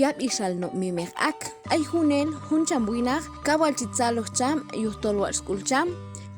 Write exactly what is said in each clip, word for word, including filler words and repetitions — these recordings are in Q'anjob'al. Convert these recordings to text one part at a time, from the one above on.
yab'ixal no' mimeq ak. Ay junel, jun cham winaq, kaw wal chi tzaloj cham, yujtol watx' sk'ul cham,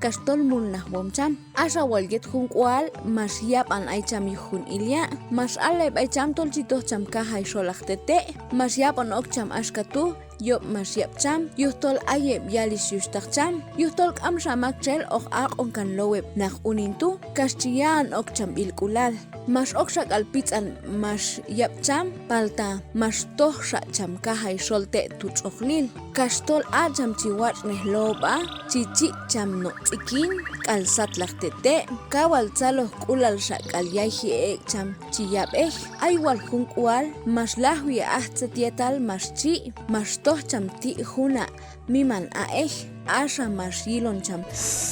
kax tol mulnajwom cham. Axa wal yet jun k'ual, max yab'an ay cham yuj jun ilya', max allay b'ay cham tol chi toj cham kajay xolaq te' te', max yab'on ok cham axka tu', yob' max yab' cham, yujtol ay heb' yalix yuxhtaq cham, yujtol k'amxa maktxel hoq aq'on kan low heb' naq unin tu', kax chi ya'on ok cham b'ilk'ulal. Max okxa k'al pitz'an max yab' cham, palta max tojxa cham kajay xol te' tu' tx'oqlil, kax tol a' cham chi watx'nej lob'a, chi chi' cham no' tz'ikin k'al satlaq te' te', kaw wal tzalojk'ulalxa k'al yayji ek' cham chi yab'ej. Ay wal jun k'ual, max lajwi aj tzet yetal max chi', max toj cham ti' jun a' miman a'ej, axa max yilon cham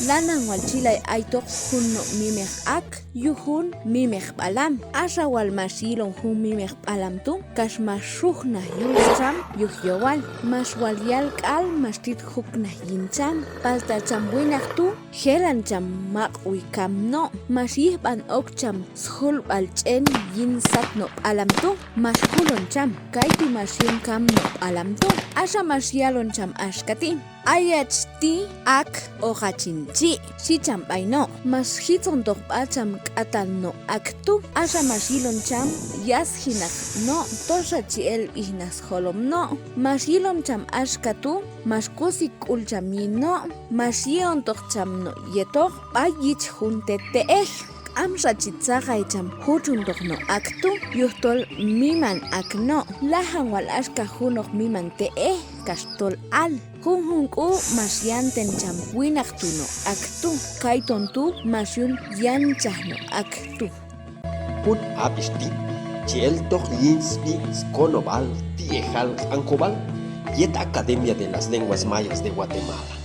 lanan wal chilay aytoq jun no' mimeq ak yuj jun mimeq b'alam. Axa wal max yilon jun mimeq b'alam tu', kax max xujnaj yul scham yuj yowal, max wal yal k'al max tit juknaj yin cham, palta cham winaq tu' jelan cham maq'wi kam no', max yijb'an ok cham sjulb'al ch'en yin sat no' b'alam tu', max julon cham. Kaytu' max yun kam no' b'alam tu'. Axa max yalon cham axka ti': Ayach ti' ak, hoq hach hin chi', xhi cham b'ay no'. Max jitzontoq b'a cham k'atan no' ak tu'. Axa max yilon cham yasjinaq no', toxa chi el b'ijnaq sjolom no'. Max yilon cham axka tu', max kusi k'ul cham yin no', max yi'ontoq cham no' yetoq b'ay yich jun te' te'ej. K'amxa chi tzaqay cham jutxuntoq no' ak tu', yujtol miman ak no', lajan wal axka junoq miman te'ej kax tol al. Junjun k'u max yanten cham winaq tu' no' ak tu', kayton tu' max yun yanchaj no' ak tu'. Jun ab'ix ti' chi eltoq yin sb'i skonob'al ti'ejal q'anjob'al yet Academia de las Lenguas Mayas de Guatemala.